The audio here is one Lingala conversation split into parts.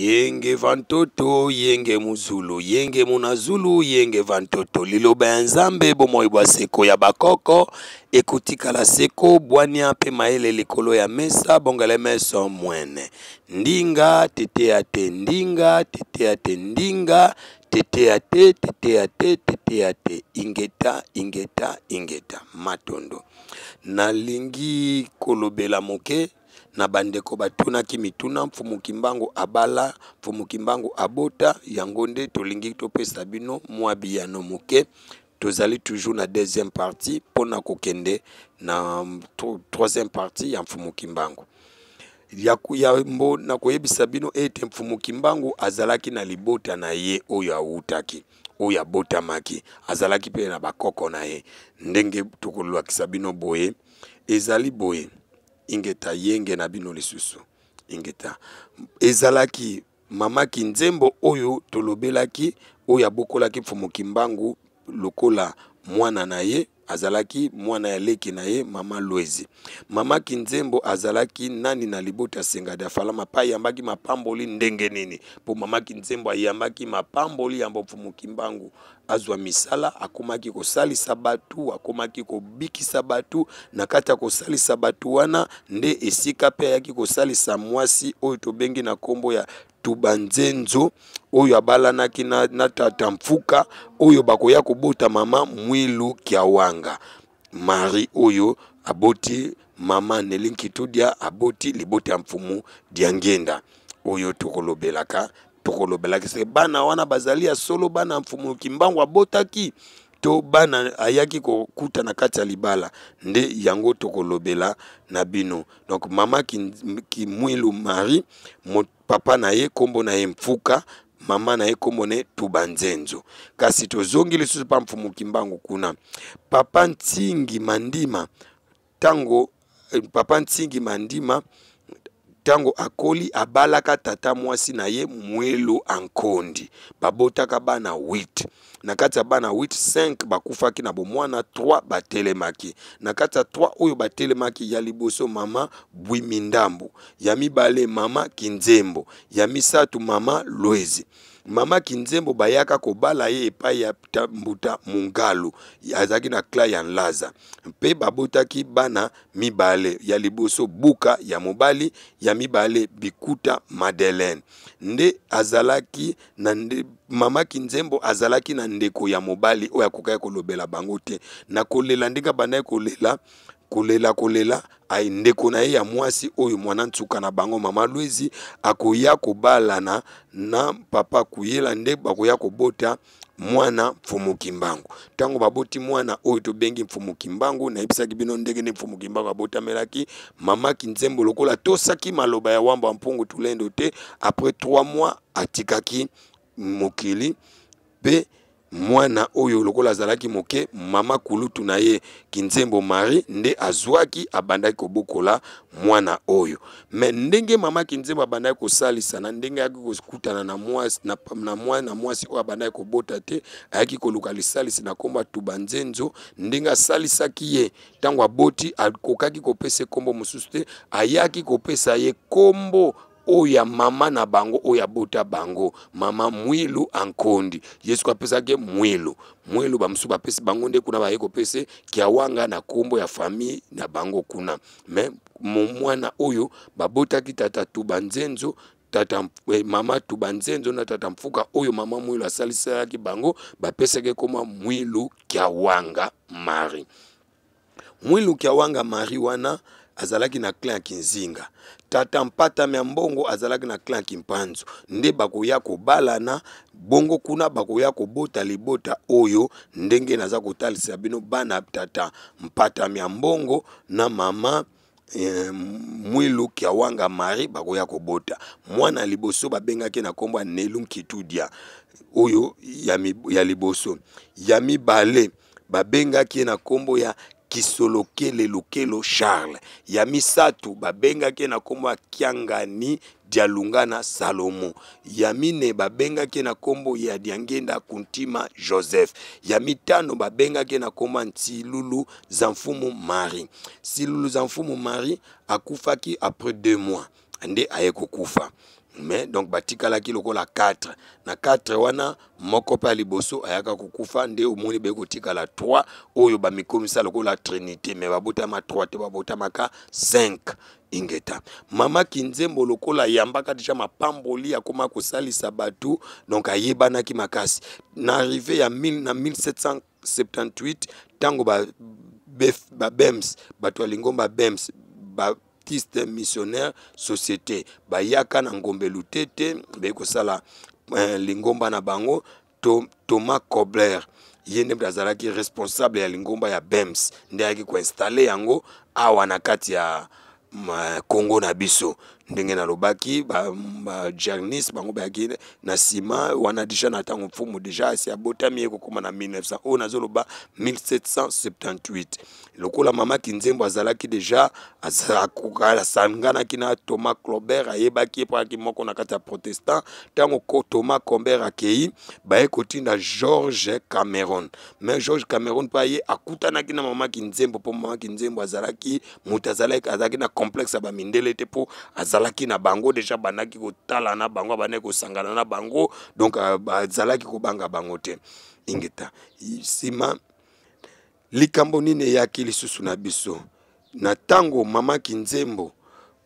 Yenge vantoto, yenge muzulu, yenge munazulu, yenge vantoto. Liloba ya Nzambe, bomoi bwa seko ya bakoko, ekotikala seko, bwania mpe mayele likolo ya mesa, bongele meso mwene. Ndinga tetea te, ndinga tetea te, ndinga tetea te, tetea te, tetea te. Ingeta, ingeta, ingeta. Matondo. Nalingi kolobela moke na bandeko batunaki mituna Mfumu Kimbangu abala, Mfumu Kimbangu abota, yango nde tolingi topesa bino mwa biyano moke. Tozali toujours na deuxième partie mpo na kokende na troisième partie ya Mfumu Kimbangu. Ya yambo na koyebisa bino ete Mfumu Kimbangu azalaki na libota na ye oyo awutaki, oyo abotamaki, azalaki mpe na bakoko na ye. Ndenge tokolakisa bino boye, ezali boye. Ingeta yenge na bino lisusu. Ingeta. Ezalaki mama Kinzembo oyo tolobelaki, oyo abokolaki Mfumu Kimbangu lokola mwana na ye, azalaki mwana ya leki na ye mama Lwezi. Mama Kinzembo azalaki nani na libota ya Senga dia Falama pa ayambaki mapamboli ndenge nini? Po mama Kinzembo ayambaki mapamboli yambo Mfumu Kimbangu azwa misala, akomaki kosalisa bato, akomaki kobikisa bato. Na kati ya kosalisa bato wana nde esika mpe ayaki kosalisa mwasi oyo tobengi na nkombo ya Tubanzenzo, oyo abalanaki na tata Mfuka, oyo bakoya kobota mama Mwilu Kiawanga Marie, oyo aboti mama Nelly Nkitudia, aboti libota ya Mfumu Diangienda, oyo tokolobelaka tokolobelaki se bana wana bazali ya solo bana ya Mfumu Kimbangu abotaki to bana ayaki kokuta na kati ya libala, nde yango tokolobela na bino. Donc mama Kimwilu Marie, papa na ye kombo na ye Mfuka, mama na ye kombo na ye Tubanzenzo. Kasi tozongi lisusu pa Mfumu Kimbangu kuna, papa Ntingi Mandima, tango papa Ntingi Mandima tango akoli abalaka tata mwasi na ye Mwelo Ankondi, babotaka bana 8. Na kati ya bana 8, 5 bakufaki na bomwana, 3 batelemaki. Na kati ya 3 oyo batelemaki, ya liboso mama Bwimi Ndambu, ya mibale mama Kinzembo, ya misato mama Lwezi. Mama Kinzembo bayaka kobala ye epai ya Mbuta Mungalu, azalaki na clan ya Nlaza, mpe babotaki bana mibale, ya liboso Buka ya mobali, ya mibale Bikuta Madeleine. Nde azalaki na nde, mama Kinzembo azalaki na ndeko ya mobali oyo akokaki kolobela bango te na kolela ndenge abandaki kolela kolela kolela, ai ndeko na ye ya mwasi oyo mwana nsuka na bango mama Lwezi akoya kobalana na papa Kuyela, nde bakoya kobota mwana Mfumu Kimbangu. Ntango baboti mwana oyo tobengi Mfumu Kimbangu, nayebisaki bino ndenge nde Mfumu Kimbangu abotamelaki. Mama Kinzembo lokola atosaki maloba ya Wambo ya Mpungu Tulendo te, après 3 mois atikaki mokili. Mpe mwana oyo lokola azalaki moke, mama kulutu na ye Kinzembo Marie nde azwaki, abandaki kobokola mwana oyo. Me ndenge mama Kinzembo abandaki kosalisa na ndenge ayaki kokutana na mwasi, na, na mwana mwasi oyo abandaki kobota te, ayaki koluka lisalisi na kombo ya Tubanzenzo. Ndenge asalisaki ye ntango aboti, akokaki kopesa ye kombo mosusu te, ayaki kopesa ye kombo oyo ya mama na bango oyo abota bango, mama Mwilu Ankondi. Yesu apesaki Mwilu, Mwilu bamosusu bapesi bango nde kuna baye kopesa Kiawanga na kombo ya famille na bango kuna. Me mwana oyo babotaki tata Tubanzenzo, tata mama Tubanzenzo na tata Mfuka oyo mama Mwilu asaliselaki bango, bapesaki kombo Mwilu Kiawanga Marie. Mwilu Kiawanga Marie wana azalaki na clan ya Kinzinga, tata Mpata mya Mbongo azalaki na clan ya Kimpanzu, nde bakoya kobalana bongo kuna bakoya kobota libota oyo ndenge naza kotalisa bino bana tata Mpata mya Mbongo na mama Mwilu Kiawanga Marie bakoya kobota mwana liboso babengaki na kombo ya Nelu Nkitudia, oyo ya liboso. Ya mibale babengaki ye na kombo ya Kisolokele Lukelo Charles. Ya misato babengaki ye na kombo ya Kiangani Dialungana Salomo. Ya mine babengaki ye na kombo ya Diangenda Kuntima Joseph. Ya mitano babengaki ye na kombo ya Nsilulu Zamfumu Marie. Nsilulu Zamfumu Marie akufaki après 2 mois nde aye kokufa. Mais donc batikalaki lokola 4 na 4 wana, moko mpe ya liboso ayaka kokufa, nde omoni baye kotikala 3 oyo bamikomisa lokola trinité, mais babotama 3 te, babotamaka 5. Ingeta. Mama Kinzembo, lokola ayambaka deja mapamboli, akoma kosalisa bato, donc ayebanaki makasi. Na arrivée ya na 1778, ntango babems, bato ya lingomba Bems, Baptiste Missionnaire Société, bayaka na Ngombe Lutete, baye kosala lingomba na bango, Thomas Kobler, ye nde azalaki responsable ya lingomba ya Bems, nde ayaki koinstaller yango awa na kati ya Congo na biso. Ndenge nalobaki, bajernis ba bango bayaki na nsima wana, deja na ntango mfumu deja asi abotami, ye kokóma na 1900 oyo nazoloba, 1778. Lokola mama Kinzembo azalaki deja, asanganaki na Thomas Clobert, ayebaki ye mpo ayaki moko na kati ya protestant. Ntango Thomas Clobert akei, baye kotinda George Cameron. Mais George Cameron mpo aye, akutanaki na mama Kinzembo, mpo mama Kinzembo azalaki moto azalaki na complexe ya bamindele te, mpo azalaki na bango deja, bandaki kotala na bango, abandaki kosangana na bango, donc azalaki kobanga bango te. Ingeta. Nsima likambo nini eyaki lisusu na biso? Na ntango mama Kinzembo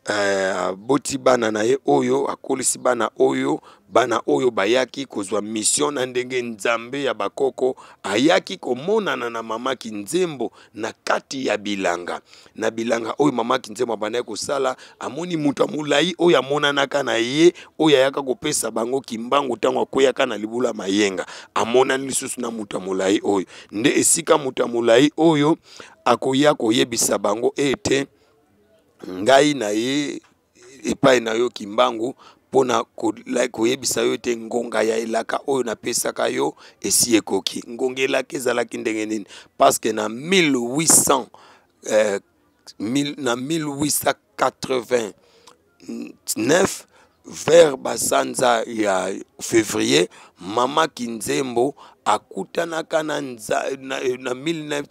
aboti bana na ye oyo akolisi bana oyo, bana oyo bayaki kozwa mission na ndenge Nzambe ya bakoko ayaki komonana na mama Kinzembo na kati ya bilanga. Na bilanga oyo mama Kinzembo abandaki kosala, amoni moto ya molai oyo amonanaka na ye, oyo ayaka kopesa bango kimbangu ntango akweyaka na libula mayenga. Amonani lisusu na moto ya molai oyo, nde esika moto ya molai oyo akoya koyebisa bango ete ngai na ye epai na yo Kimbangu mpona koyebisa yo ete ngonga ya elaka oyo napesaka yo esi ekoki. Ngonga elaka ezalaki ndenge nini? Parce que na 1800 na 1889, vers basanza ya février, mama Kinzembo akutanaka na, na, na, na,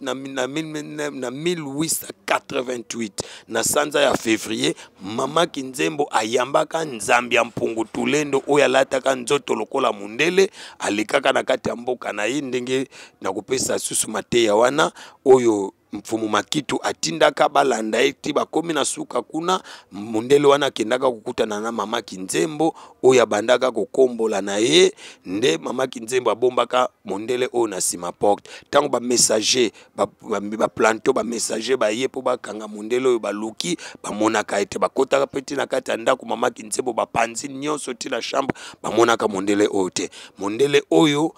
na, na 1888, na sanza ya février, mama Kinzembo ayambaka Nzambe ya Mpungu Tulendo oyo alataka nzoto lokola mundele, alekaka na kati ya mboka na ye. Ndenge nakopesa susu mateya wana oyo mfumu Makitu atindaka balanda ye ti bakomi na suka kuna. Mondele wana akendaka kokutana na mama Kinzembo oyo abandaka kokombola na ye. Nde mama Kinzembo abombaka mondele oyo na nsima porte. Ntango bamessager, baplanto, bamessager baye mpo bakanga mondele oyo, baluki, bamonaka ete bakotaka mpe ti na kati ya ndako mama Kinzembo, bapanzi nyonso ti na chambre, bamonaka mondele oyo te. Mondele oyo,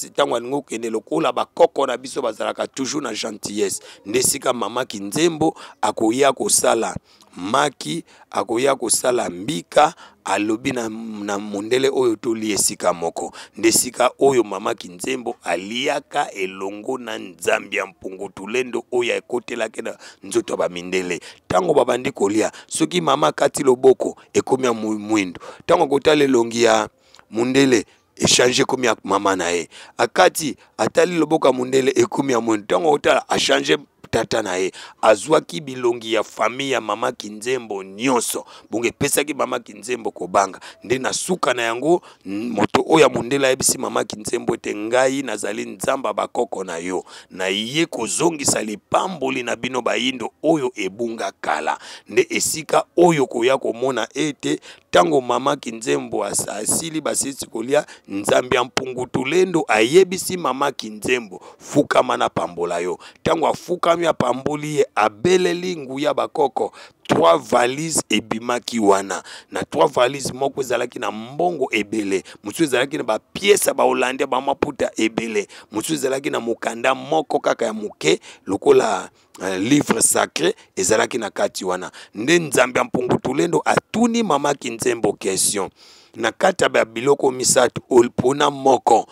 ntango alingi kokende, lokola bakoko na biso bazalaka toujours na gentillesse, nde esika mama Kinzembo akoya kosala maki, akoya kosala mbika, alobi na mondele oyo tolia esika moko. Nde esika oyo mama Kinzembo aliaka elongo na Nzambe ya Mpungu Tulendo oyo ekotelaki na nzoto ya bamindele. Ntango babandi kolia, soki mama akati loboko, ekomi ya mwindu. Ntango akotala elongi ya mondele, echanger, ekomi ya mama na ye. Akati, atali loboko ya mondele, ekomi ya mwindu. Ntango akotala, achanger tata na ye. Azwaki bilongi ya famille ya mama Kinzembo nyonso. Bongo epesaki mama Kinzembo kobanga. Nde na suka na yango, moto oyo ya mondele ayebisi mama Kinzembo ete ngai nazali Nzambe ya bakoko na yo, naye kozongisa lipamboli na bino bayindo oyo ebunga kala. Nde esika oyo koya komona ete ntango mama Kinzembo asili, basilisi kolia, Nzambe ya Mpungu Tulendo ayebisi mama Kinzembo: "Fukama na pambola yo." Ntango afukami, apamboli ye, abeleli nguya bakoko, trois valises ebimaki wana. Na trois valises, moko ezalaki na mbongo ebele, mosusu ezalaki na bapièces ya bahollandais, bamaputa ebele, mosusu ezalaki na mokanda moko kaka ya moke lokola livre sacré ezalaki na kati wana. Nde Nzambe ya Mpungu Tulendo atuni mama Kinzembo question: na kati ya biloko misato, opona moko.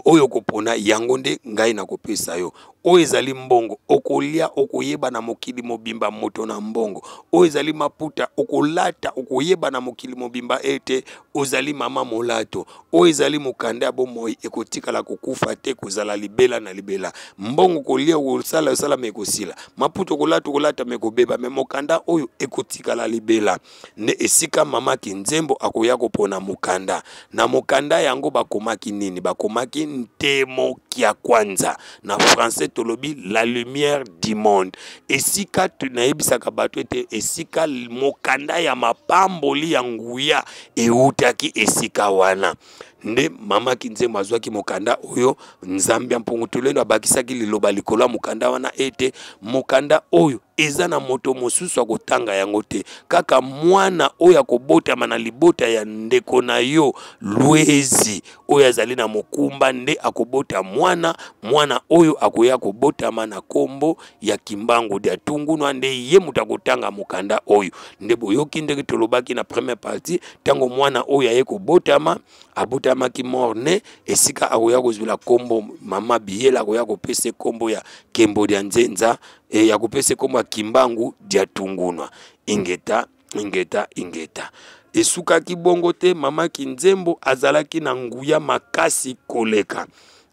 Oyo kopona, yango nde ngai nakopesa yo. Oyo ezali mbongo, okolia, okoyeba na mokili mobimba moto na mbongo. Oyo ezali maputa, okolata, okoyeba na mokili mobimba ete ozali mama molato. Oyo ezali mokanda ya bomoi, ekotikala kokufa te, kozala libela na libela. Mbongo kolia, okosala, osala, me ekosila. Maputa okolata, okolata, me ekobeba. Me mokanda oyo ekotikala libela. Nde esika mama Kinzembo akoya kopona mokanda. Na mokanda yango bakomaki nini? Bakomaki Ntemo Kia Kwanza. Na français tolobi la lumière du monde. Esika nayebisaka bato ete esika mokanda ya mapamboli ya nguya eutaki esika wana. Nde mama Kinzembo azwaki mokanda oyo Nzambe ya Mpungu Tulendo abakisaki liloba likolo ya mokanda wana ete mokanda oyo eza na moto mosusu akotanga yango te, kaka mwana oyo akobotama na libota ya ndeko na yo Lwezi oyo azali na mokumba nde akobota mwana, mwana oyo akoya kobotama na kombo ya Kimbangu dia Tungunwa, nde ye moto akotanga mokanda oyo. Nde boyoki ndenge tolobaki na première partie, ntango mwana oyo aye kobotama, abotamaki mort-né, esika akoya kozwela kombo mama Biyela akoya kopesa kombo ya Kembo dia Nzenza, e, ya kopesa kombo ya Kimbangu dia Tungunwa. Ingeta, ingeta, ingeta. Esukaki bongo te, mama Kinzembo azalaki na nguya makasi koleka.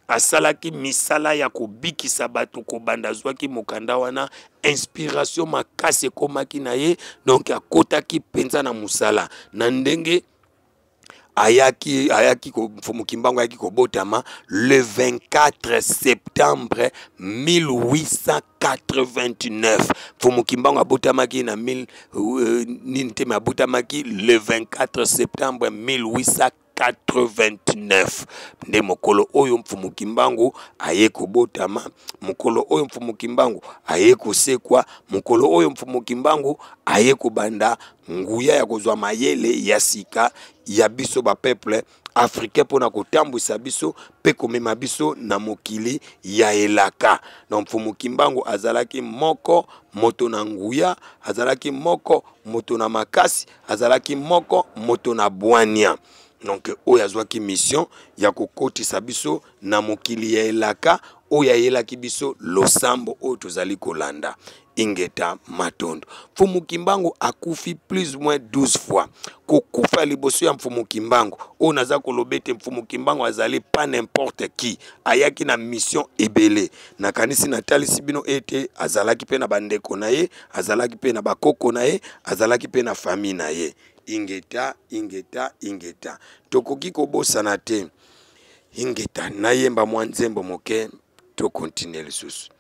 Asalaki misala ya kobikisa bato kobanda azwaki mokanda wana, inspiration makasi ekomaki na ye, donc akotaki mpenza na mosala na ndenge ayaki, ayaki ko, Mfumu Kimbangu ayaki kobotama le 24 septembre 1889. Mfumu Kimbangu abotamaki na mille, nini te, mais abotamaki le 24 septembre 1889. Nde mokolo oyo Mfumu Kimbangu aye kobotama, mokolo oyo Mfumu Kimbangu aye kosekwa, mokolo oyo Mfumu Kimbangu aye kobanda nguya ya kozwa mayele ya sika ya biso ba peuple africain mpona kotambwisa biso mpe komema biso na mokili ya elaka. Na Mfumu Kimbangu azalaki moko moto na nguya, azalaki moko moto na makasi, azalaki moko moto na bwania. Donc oyo azwaki mission ya kokotisa biso na mokili ya elaka oyo ayelaki biso losambo oyo tozali kolanda. Ingeta matondo. Mfumu Kimbangu akufi plus ou moins 12 fois. Kokufa liboso ya Mfumu Kimbangu, oyo naza koloba ete Mfumu Kimbangu azali pas n'importe qui, ayaki na mission ebele. Nakanisi natalisi bino ete azalaki pe na bandeko na ye, azalaki pe na bakoko na ye, azalaki pe na famille na ye. Ingeta, ingeta, ingeta. Tokoki kobosana te. Ingeta, nayemba mwa nzembo moke, to continuer lisusu.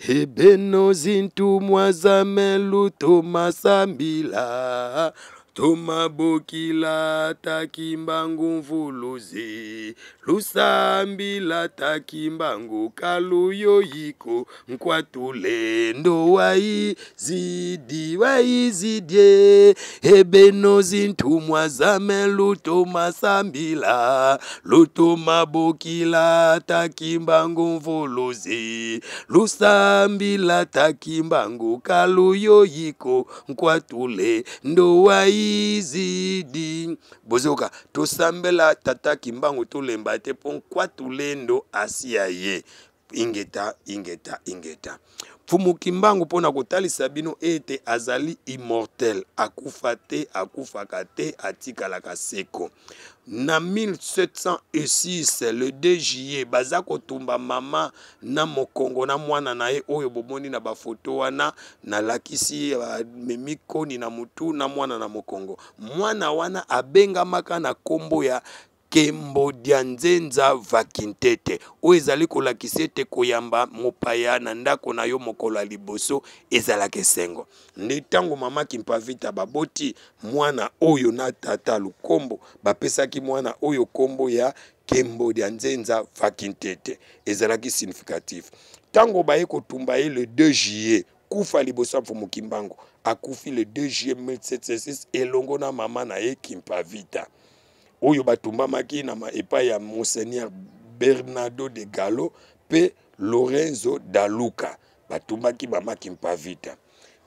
Ebeno zintu mwazamelu tomasambila tomabokila takimbangu mvuluzi lusambila takimbangu kaluyoyiko nkwatulendo wai zidi wai zidie ebeno zintu mwazamelu tomasambila lutomabokila takimbangu mvuluzi lusambila takimbangu kaluyoyiko nkwatule ndowa izidi. Bozoka tosambela tata Kimbangu tolemba te mpo nkwatule ndo asia ye. Ingeta, ingeta, ingeta. Mfumu Kimbangu mpo na kotalisa bino ete azali immortel, akufa te, akufaka te, atikalaka seko. Na 1706, le 2 juillet, baza kotumba mama na mokongo na mwana na ye oyo bomoni na bafoto wana, nalakisi amemi koni na mutu na mwana na mokongo. Mwana wana abengamaka na kombo ya Kembo dia Nzenza Vakintete, oyo ezali kolakisa ete koyamba mopaya na ndako na yo mokolo ya liboso ezalaka esengo. Nde ntango mama Kimpavita baboti mwana oyo na tata Lukombo, bapesaki mwana oyo kombo ya Kembo dia Nzenza Vakintete, ezalaki significatif. Ntango baye kotumba ye le 2 juillet, kufa liboso ya Mfumu Kimbangu, akufi le 2 juillet 1706 elongo na mama na ye Kimpavita, oyo batumbamaki na epai ya Monseigneur Bernardo de Gallo pe Lorenzo da Luca. Batumbaki mama Kimpavita.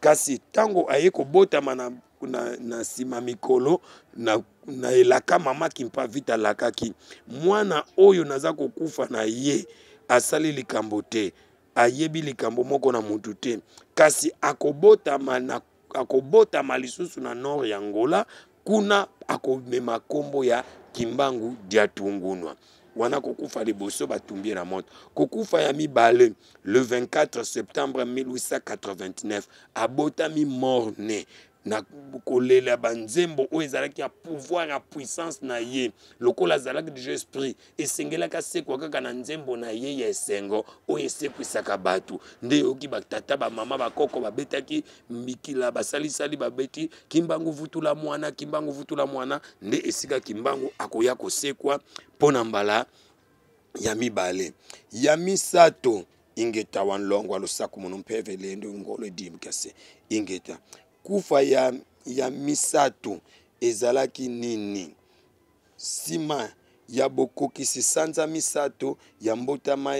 Kasi tango aye kobotama na, na, na sima mikolo na, na elaka mama Kimpavita alakaki, mwana oyo naza kokufa na ye asali likambo te. Ayebi likambo moko na mutu te, kasi akobotama na akobotama lisusu na nord ya Angola, kuna akomema kombo ya Kimbangu Diatungunwa. Wana kokufa liboso batumbi ye na moto. Kokufa ya mibale le 24 septembre 1889, abotami mort ne na kolela banzembo oyo ezalaki ya pouvoir ya puissance na ye. Lokola azalaki deja esprit, esengelaki asekwa kaka na nzembo na ye ya esengo oyo esekwisaka bato. Nde yoki batata, bamama, bakoko babetaki mikila, basalisali, babeti Kimbangu vutula mwana, Kimbangu vutula mwana. Nde esika Kimbangu akoya kosekwa mpo na mbala ya mibale. Ya misato, ingeta wa nlongwa losaku mono mpeve lendo ngolo edimkase ingeta. Kufa ya misato ezalaki nini? Sima ya bokokisi sanza misato ya mbotama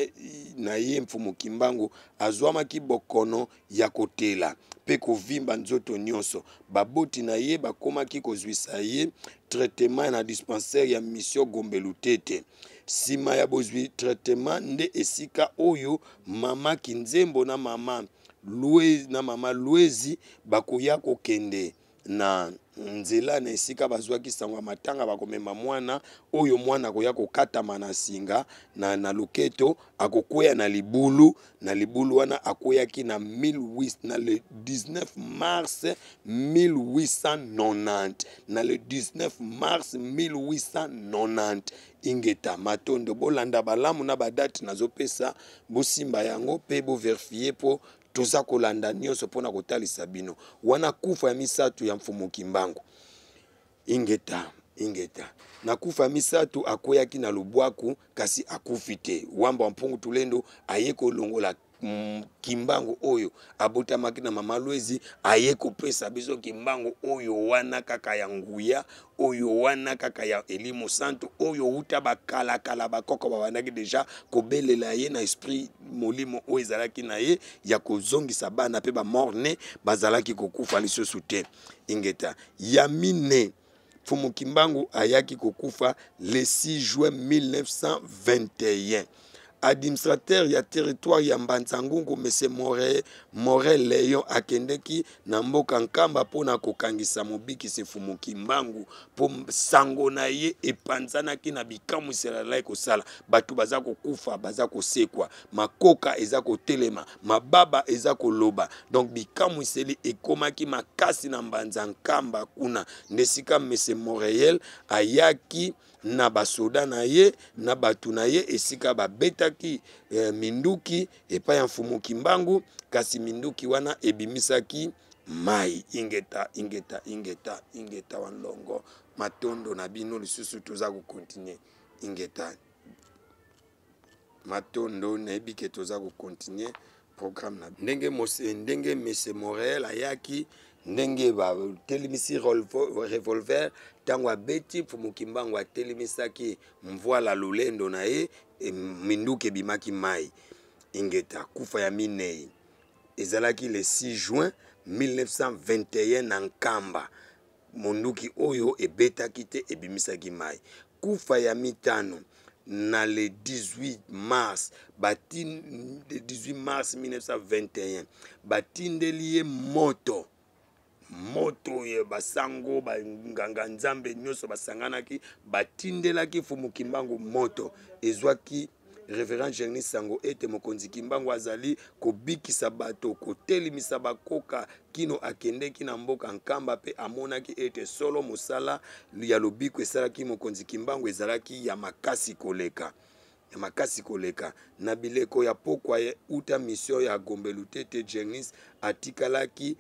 na ye, Mfumu Kimbangu azwamaki bokono ya kotela mpe kovimba nzoto nyonso. Baboti na ye bakomaki kozwisa ye traitement na dispensaire ya Mission Gombe Lutete. Sima ya bozwi traitement nde esika oyo mama Kinzembo na mama Luezi, na mama Luezi bakoya kokende na nzela na esika bazwaki sango ya matanga, bakomema mwana oyo. Mwana akoya kokatama na singa na loketo, akokweya na libulu. Na libulu wana akweyaki na 18, na le 19 mars 1890, na le 19 mars 1890. Ingeta, matondo. Bolanda balamu na badate nazopesa, bosimba yango mpe boverifie mpo toza kolanda nyonso mpona kotalisa bino. Wana kufa ya misato ya Mfumu Kimbangu. Ingeta, ingeta. Na kufa ya misato akweyaki na lobwaku, kasi akufi te. Wamba wa Mpungu Tulendo aye kolongola Kimbangu oyo abotamaki na mama Lwezi, aye kopesa biso Kimbangu oyo wana kaka ya nguya, oyo wana kaka ya elimo santu, oyo wuta bakalakala bakoko babandaki deja kobelela ye na esprit molimo oyo ezalaki na ye ya kozongisa bana mpe bamorne bazalaki kokufa lisusu te. Ingeta. Ya mine, Mfumu Kimbangu ayaki kokufa le 6 juin 1921. Administrateur ya territoire ya Mbanza-Ngungu, Monsieur Morel Leon, akendeki na mboka Nkamba mpo na kokangisa mobikisi Mfumu Kimbangu, mpo sango na ye epanzanaki na bikamwisela alaki kosala. Bato baza kokufa, baza kosekwa, makoka eza kotelema, mababa eza koloba. Donc bikamwiseli ekomaki makasi na Mbanza Nkamba kuna. Nde sika Monsieur Morel ayaki na basoda na ye na bato na ye, esika babetaki minduki epai ya Mfumu Kimbangu, kasi minduki wana ebimisaki mai. Ingeta, ingeta, ingeta, ingeta wa nlongo. Matondo na bino lisusu, toza kokontinue. Ingeta, matondo. Nayebi ke toza kokontinue programme na ndenge mose, ndenge Monsieur Morel ayaki, ndenge batelemisi revolver. Ntango abeti Mfumu Kimbangu, atelemisaki mvwala lolendo na ye, minduki ebimaki mai. Ingeta. Kufa ya minei ezalaki le 6 juin 1921 na Nkamba. Monduki oyo ebetaki te, ebimisaki mai. Kufa ya mitano na le 18 mars, le 18 mars 1921, batindeli ye moto. Moto ya basango, banganga nzambe nyonso basanganaki, batindelaki Mfumu Kimbangu moto. Ezwaki Reverend Jeremy sango ete mokonzi Kimbangu azali kobikisa bato, kotelemisa bakoka, kino akendeki na mboka Nkamba mpe amonaki ete solo mosala ya lobiko esalaki mokonzi Kimbangu ezalaki ya makasi koleka, ya makasi koleka. Na bileko ya pokwa uta mission ya Gombe Lutete, Jernis atikalaki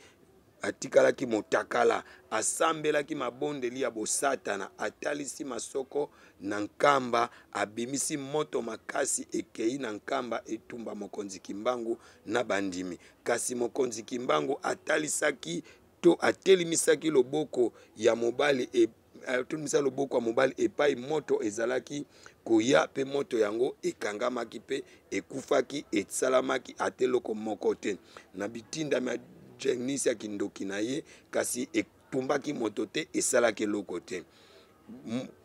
motakala, asambelaki mabondeli ya bosatana, atalisi masoko na Nkamba, abimisi moto makasi ekei na Nkamba etumba mokonzi Kimbangu na bandimi. Kasi mokonzi Kimbangu atalisaki to atelemisaki loboko ya mobali e, atelemisa loboko ya mobali epai moto ezalaki koya, mpe moto yango ekangamaki mpe ekufaki, esalamaki ata eloko moko te na bitindami ya Jengnis ya kindoki na ye, kasi etumbaki moto te, esalaki eloko te.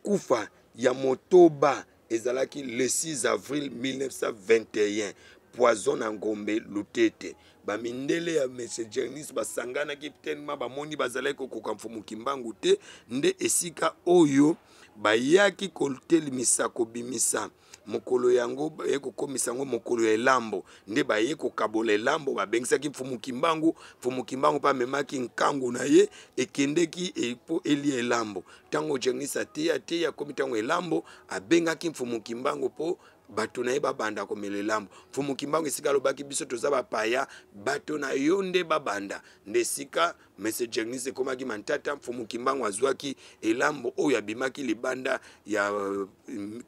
Kufa ya motoba ezalaki le 6 avril 1921. poison na Ngombe Lutete. Bamindele ya Monsieur Jernis basanganaki tellement bamoni bazalaki kokoka Mfumu Kimbangu te, nde esika oyo bayaki kotelemisa kobimisa mokolo yango, baye kokomisa yango mokolo ya elambo, nde baye kokabola elambo. Babengisaki Mfumu Kimbangu. Mfumu Kimbangu mpe amemaki nkangu na ye, ekendeki mpo elia elambo. Ntango Jernis ateya ateya, akomi ntango elambo, abengaki Mfumu Kimbangu mpo bato na ye babanda komela elambo. Mfumu Kimbangu esika alobaki, biso toza bapaya, bato na yo nde babanda. Nde esika Monsieur Jernis ekomaki mantata. Mfumu Kimbangu azwaki elambo oyo, abimaki libanda ya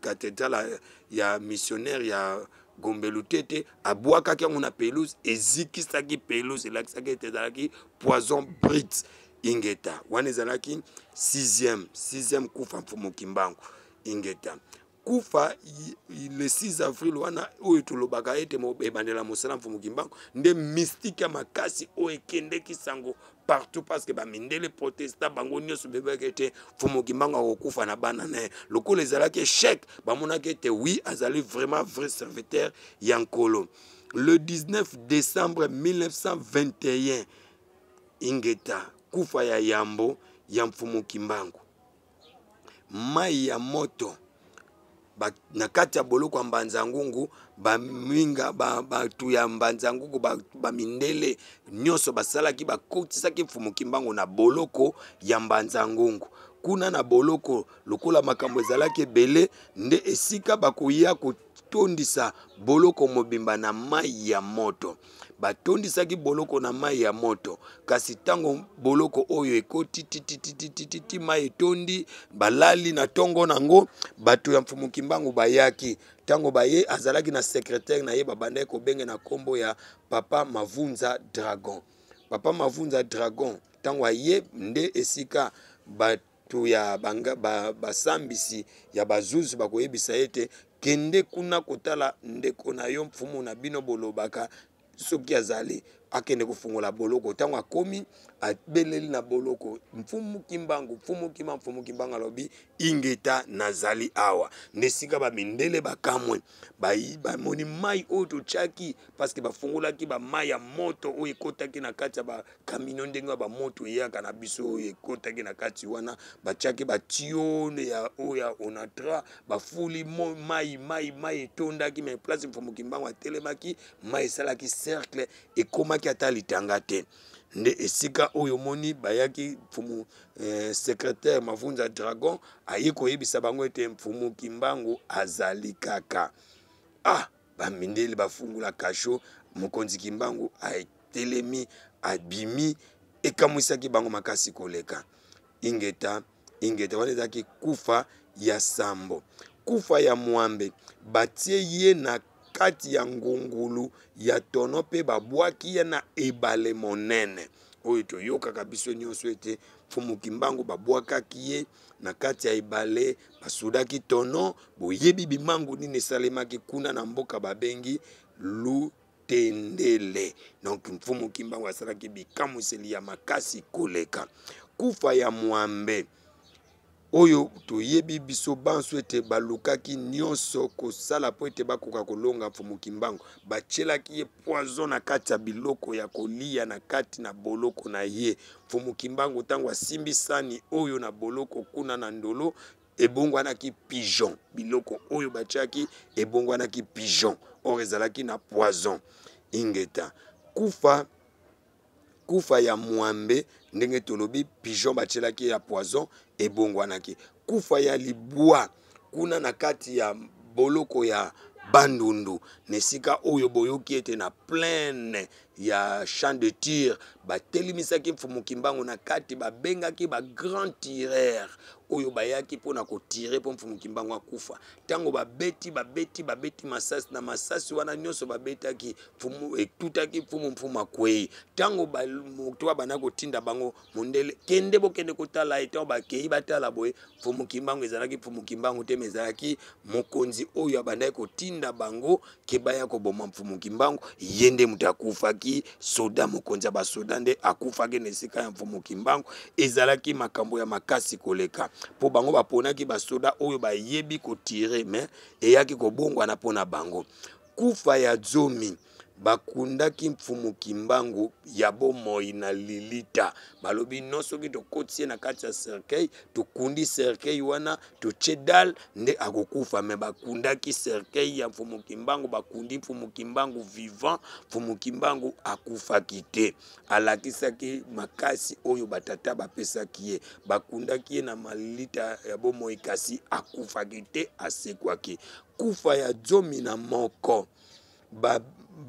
cathédrale ya missionnaire ya Gombe Lutete, abwakaki yango na pelouse, ezikisaki pelouse, elakisaki ete ezalaki poison brut. Ingeta. Wana ezalaki 6e kufa Mfumu Kimbangu. Ingeta. Kufa le 6 avril wana oyo tolobaka ete ebandela mosala Mfumu Kimbangu, nde mystique ya makasi oyo ekendeki sango partout, parce que bamindele protestant bango nyonso bebaki ete Mfumu Kimbangu akokufa na bana na ye. Lokola ezalaki échec, bamonaki ete oui, azali vraiment vrai serviteur ya Nkolo. Le 19 décembre 1921, ingeta, kufa ya yambo ya Mfumu Kimbangu. Mai ya moto ba, na kati ya boloko ya Mbanza-Ngungu, baminga bato ya Mbanza-Ngungu, bamindele nyonso basalaki, bakotisaki Mfumu Kimbangu na boloko ya Mbanza-Ngungu. Kuna na boloko, lokola makambo ezalaki ebele, nde esika bakoya kotondisa boloko mobimba na mai ya moto. Batondisaki boloko na mai ya moto, kasi ntango boloko oyo ekoti tititititi, mai etondi, balali na ntongo nango, bato ya Mfumu Kimbangu bayaki. Ntango baye, azalaki na secrétaire na ye, babandaki kobenge na nkombo ya Papa Mavunza Dragon. Papa Mavunza Dragon ntango aye, nde esika bato ya basambisi ya bazuzi bakoyebisa ye ete kende kuna kotala ndeko na yo mfumu na bino bolobaka soki azali, akende kofungola boloko. Ntango akomi, abeleli na boloko, Mfumu Kimbangu, Mfumu Kimbangu. Mfumu Kimbangu alobi, ingeta, nazali awa. Nde esika bamindele bakamwe, bamoni mai oyo totiaki, parce que bafungolaki bamai ya moto oyo ekotaki na kati ya bakamino, ndenge ya bamoto eyaka na biso oyo ekotaki na kati wana, batiaki batio ya oyo ya Onatra, bafuli mai mai mai etondaki. Mais place Mfumu Kimbangu atelemaki, mai esalaki cercle, ekomaki ata litanga te. Nde esika oyo omoni bayaki, mfumu secrétaire Mavunza Dragon aye koyebisa bango ete Mfumu Kimbangu azali kaka. Ah, bamindele bafungula kasho, mokonzi Kimbangu atelemi, abimi, ekamwisaki bango makasi koleka. Ingeta, ingeta. Wana ezalaki kufa ya sambo. Kufa ya mwambe, batie ye na kati ya ngungulu ya tono mpe babwaki ye na ebale monene oyo toyokaka biso nyonso ete Mfumu Kimbangu babwakaki ye na kati ya ebale, basudaki tono. Boyebi bimangu nini esalemaki kuna na mboka babengi Lutendele. Donc Mfumu Kimbangu asalaki bikamwiseli ya makasi koleka. Kufa ya mwambe oyo toyebi biso banso ete balukaki nyonso kosala mpo ete bakoka kolonga Mfumu Kimbangu, batielaki ye poison na kati ya biloko ya kolia na kati na boloko na ye. Mfumu Kimbangu ntango asimbi sani oyo na boloko kuna na Ndolo, ebongwanaki pigeon. Biloko oyo batiaki ebongwanaki pigeon, or ezalaki na poison. Ingeta. Kufa ya mwambe, ndenge tolobi, pigeon batielaki ya poison ebongwanaki. Kufa ya libwa kuna na kati ya boloko ya Bandundu, na esika oyo boyoki ete na plaine ya champ de tir batelemisaki Mfumu Kimbangu na kati, babengaki ba grand tireur oyo bayaki mpona kotire mpo Mfumu Kimbangu akufa. Ntango babeti babeti babeti masasi na masasi wana nyonso babetaki, mfumu etutaki mfumu, mfumu akwei. Ntango moto abanda kotinda bango mondele, kende bokende kotala ye, ntango bakei batala boye, Mfumu Kimbangu ezalaki Mfumu Kimbangu te, me ezalaki mokonzi oyo abandaki kotinda bango ke baya koboma Mfumu Kimbangu. Ye nde moto akufaki, soda mokonzi ya basoda nde akufaki na esika ya Mfumu Kimbangu. Ezalaki makambo ya makasi koleka, mpo bango baponaki basoda oyo bayebi kotire, me eyaki kobongwana mpo na bango. Kufa ya zomi, bakundaki Mfumu Kimbangu ya bomoi na lilita. Balobi non, soki tokotisi ye na kati ya cercueil, tokundi cercueil wana, totie dalle nde akokufa. Mais bakundaki cercueil ya Mfumu Kimbangu, bakundi Mfumu Kimbangu vivant. Mfumu Kimbangu akufaki te, alakisaki makasi oyo batata bapesaki ye. Bakundaki ye na malita ya bomoi, kasi akufaki te, asekwaki. Kufa ya 11,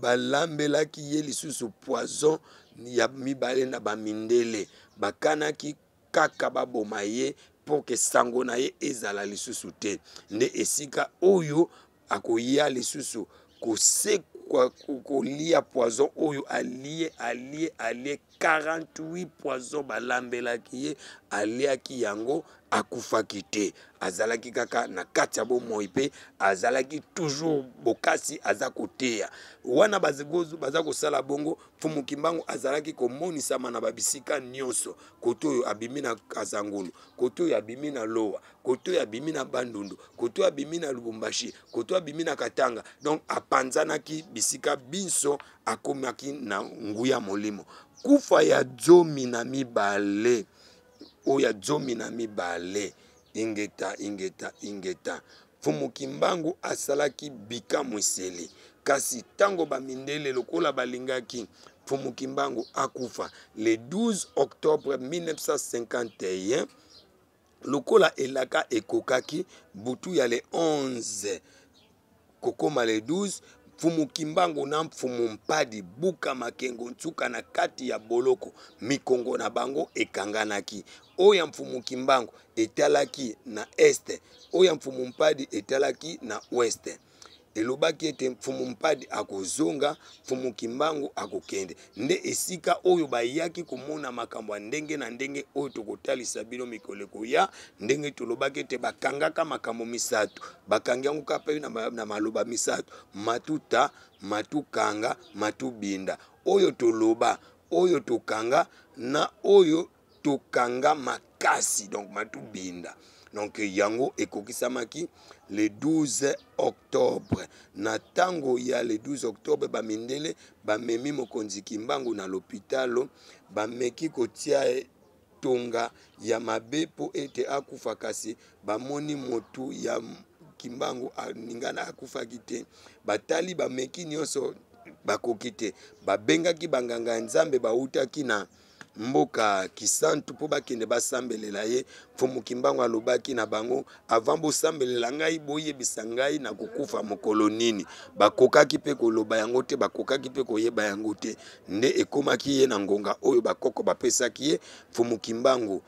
balambelaki ye lisusu poison ya mibale na bamindele. Bakanaki kaka baboma ye mpo ke sango na ye ezala lisusu te. Nde esika oyo akoya lisusu kosekwa, kolia poison oyo alie, alie, alie 48 poison balambelaki ye, aliaki yango, akufaki te. Azalaki kaka na kati ya bomoi mpe azalaki toujours bokasi, aza koteya. Wana baza kosala bongo, Mfumu Kimbangu azalaki komonisama na babisika nyonso. Kote oyo abimi na Kazangulu, kote oyo abimi na Lowa, kote oyo abimi na Bandundu, kote oyo abimi na Lubumbashi, kote oyo abimi na Katanga. Donc apanzanaki bisika binso, akomaki na nguya molimo. Kufa ya 12, oyo ya 12, ingeta, ingeta, ingeta. Mfumu Kimbangu asalaki bikamwiseli, kasi tango ba mindele lokola balingaki Mfumu Kimbangu akufa le 12 octobre 1951, lokola elaka ekokaki butu ya le 11 kokoma le 12, Mfumu Kimbangu na Mfumu Mpadi Buka Makengo Nsuka na kati ya boloko, mikongo na bango ekanganaki. Oyo ya Mfumu Kimbangu etalaki na est, oyo ya Mfumu Mpadi etalaki na ouest. Elobaki ete Mfumu Mpadi akozonga, Mfumu Kimbangu akokende. Nde esika oyo bayaki komona makambo ya ndenge na ndenge oyo tokotalisa bino mikolo ekoya. Ndenge tolobaki ete bakangaka makambo misato, bakangi yango kaka mpe na maloba misato: matuta, matukanga, matubinda. Oyo toloba, oyo tokanga na oyo tokanga makasi, donc matubinda. Donc yango ekokisamaki le 12 octobre. Na tango ya le 12 octobre, bamindele bamemi mokonzi Kimbangu na lopitalo, bameki kotia tonga ya mabe mpo ete akufa, kasi bamoni motu ya Kimbangu aningana, akufaki te. Batali, bameki nyonso, bakoki te. Babengaki banganga ya Nzambe bautaki na mboka Kisantu mpo bakende basambelela ye. Mfumu Kimbangu alobaki na bango: avant bosambelela ngai, boyebisa ngai na kokufa mokolo nini. Bakokaki mpe koloba yango te, bakokaki mpe koyeba yango te. Nde ekomaki ye na ngonga oyo bakoko bapesaki ye. Mfumu Kimbangu,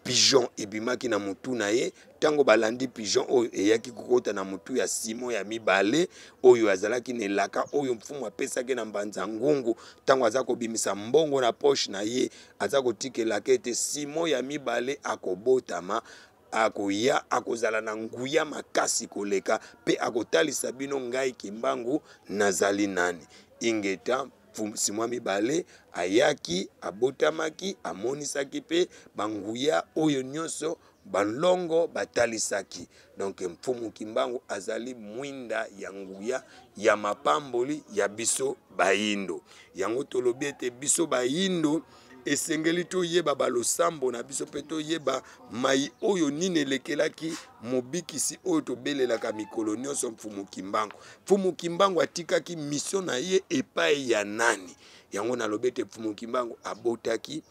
pigeon ebimaki na mutu na ye. Ntango balandi pigeon oyo eyaki kokota na mutu ya Simon ya mibale, oyo azalaki na elaka oyo mfumu apesaki na Mbanza Ngungu, ntango aza kobimisa mbongo na poche na ye, aza kotika elaka ete Simon ya mibale akobotama, akoya, akozala na nguya makasi koleka, mpe akotalisa bino ngai Kimbangu nazali nani. Ingeta. Simon mibale ayaki, abotamaki, amonisaki mpe banguya oyo nyonso balongo batalisaki. Donc Mfumu Kimbangu azali mwinda ya nguya ya mapamboli ya biso bayindo. Yango tolobi ete biso bayindo esengeli toyeba balosambo na biso mpe toyeba mai oyo nini elekelaki mobikisi oyo tobelelaka mikolo nyonso, Mfumu Kimbangu. Mfumu Kimbangu atikaki mission na ye epai ya nani? Yango nalobi ete Mfumu Kimbangu abotaki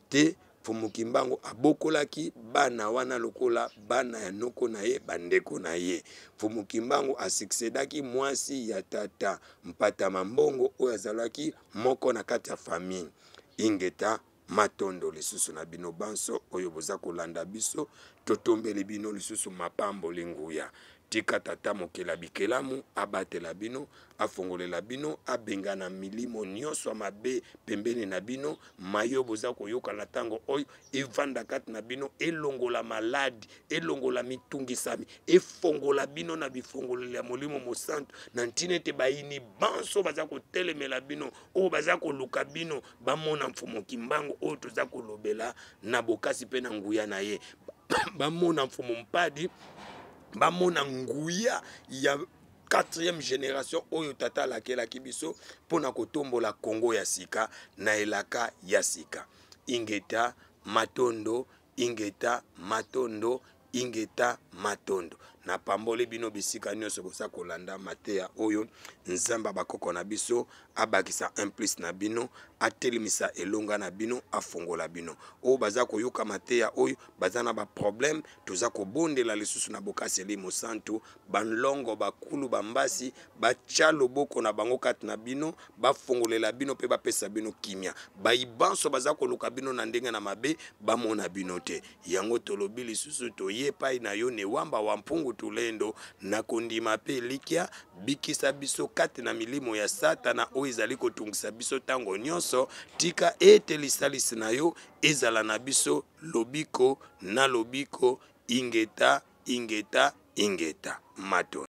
te, Mfumu Kimbangu abokolaki bana wana lokola bana ya noko na ye, bandeko na ye. Mfumu Kimbangu asuccedaki mwasi ya tata Mpata Mambongo oyo azalaki moko na kati ya famille. Ingeta. Matondo lisusu na bino banso oyo boza kolanda biso, totombeli bino lisusu mapamboli nguya. Tika Tata Mokela bikelamu abatela bino, afongolela bino, abengana milimo nyonso ya mabe pembeni na bino. Maye oyo boza koyoka na ntango oyo evanda kati na bino, elongola maladi, elongola mitungisami, efongola bino na bifongoleli ya Molimo Mosantu, na ntina ete bayini banso baza kotelemela bino, oyo baza koluka bino, bamona Mfumu Kimbangu oyo toza kolobela na bokasi mpe na nguya na ye, bamona Mfumu Mpadi, bamona nguya ya Quatrième génération oyo tata alakelaki biso mpo na kotombola Kongo ya sika na elaka ya sika. Ingeta matondo, ingeta matondo, ingeta matondo. Napamboli bino bisika nyonso boza kolanda mateya oyo. Nzambe ya bakoko na biso abakisa un plus na bino, atelemisa elonga na bino, afongola bino. Oyo baza koyoka mateya oyo baza na baproblème, toza kobondela lisusu na bokasi Elimo Santu, banlongo bakulu bambasi batya loboko na bango kati na bino, bafongolela bino mpe bapesa bino kimia. Bayi banso baza koluka bino na ndenge na mabe bamona bino te. Yango tolobi lisusu, toye epai na yo Newamba wa Mpungu Tulendo na kondima mpe elikya. Bikisa biso kati na milimo ya Satana oyo ezali kotungisa biso ntango nyonso. Tika ete lisalisi na yo ezala na biso lobiko na lobiko. Ingeta, ingeta, ingeta. Matondo.